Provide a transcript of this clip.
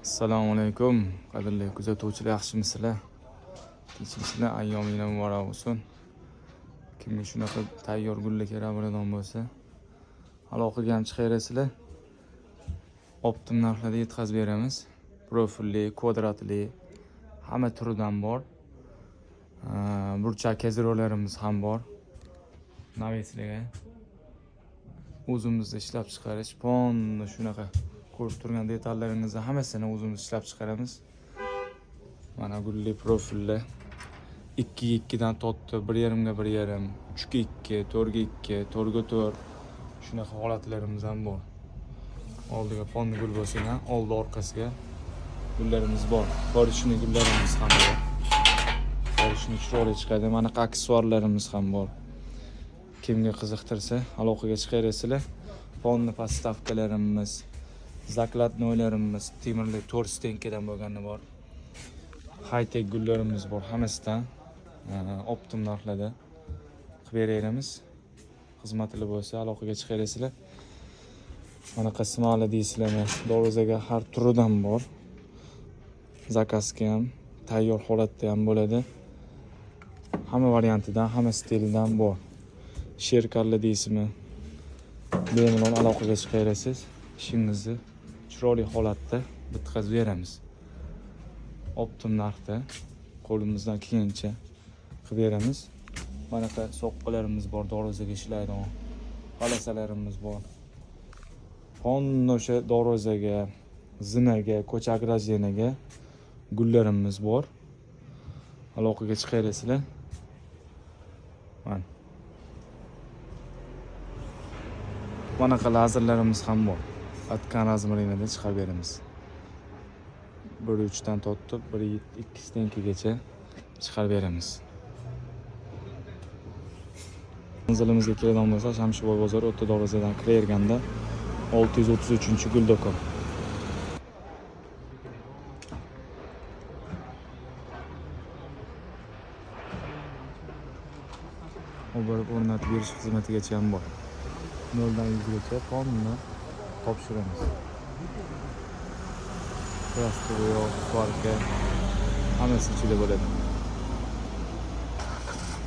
Assalomu alaykum, qadrli kuzatuvchilar, yaxshimisizlar? Tinchmisizlar? Ayyominglar muborak bo'lsin. Kimga shunaqa tayyor gullar kerak bo'ladigan bo'lsa, aloqaga ham chiqaverasizlar. Оптом narxlarda yetkazib beramiz. Profilli, kvadratli, hamma turidan bor. Burchak kazirolarimiz ham bor. Навес larga o'zimizda ishlab chiqarish, полный shunaqa ko'rib turgan detallarimizni hammasini o'zimiz ishlab chiqaramiz. Mana gulli profillar 2 2 dan tortib 1,5 ga 1,5, 3 ga 2, 4 ga 2, 4 ga 4 shunaqa holatlarimiz ham bor. Oldiga полный gul bo'lsa ham, oldi orqasiga gullarimiz bor. Ko'rishni gullarimiz ham bor. Ko'rishni chiroyli chiqadi. Mana aksessuarlarimiz ham bor. Kimga qiziqtirsa, aloqaga chiqaverasizlar. Полный подставка larimiz, закладной larimiz, temirli 4 стенка dan bo'lgani bor. High-tech gullarimiz bor, hammasidan оптом narxlarda qilib beramiz. Xizmatli bo'lsa, aloqaga chiqaverasizlar. Manaqa smali deysizlarmi, darvozaga har turidan bor. Заказ ga ham, tayyor holatda ham bo'ladi. Hamma variantidan, hamma stilidan bor. Sherkarli deysizmi, bemalol aloqaga chiqaverasiz. Ishingizni chiroyli holatda bitkazib beramiz. Оптом narxda qo'limizdan kelgancha qilib beramiz. Manaqa so'qqalarimiz bor, darvozaga ishlaydigan palasalarimiz bor. Полный o'sha darvozaga, zinaga, ko'cha ограждение ga gullarimiz bor. Aloqaga chiqaverasizlar. Mana. Manaqa lazerlarimiz ham bor. Aytgan размер inglarda chiqarib beramiz. 1.3 dan tortib 1.2 стенка gacha chiqarib beramiz. Manzilimizga keladigan bo'lsa, Shamshiboy bozori o'rta darvozadan kiraverganda 633 gul do'kon. Olib borib o'rnatib berish xizmatigacha ham bor. 0 dan 100 gacha полный topshiramiz. Краска, bo'yoq, сварка hammasi ichida bo'ladi.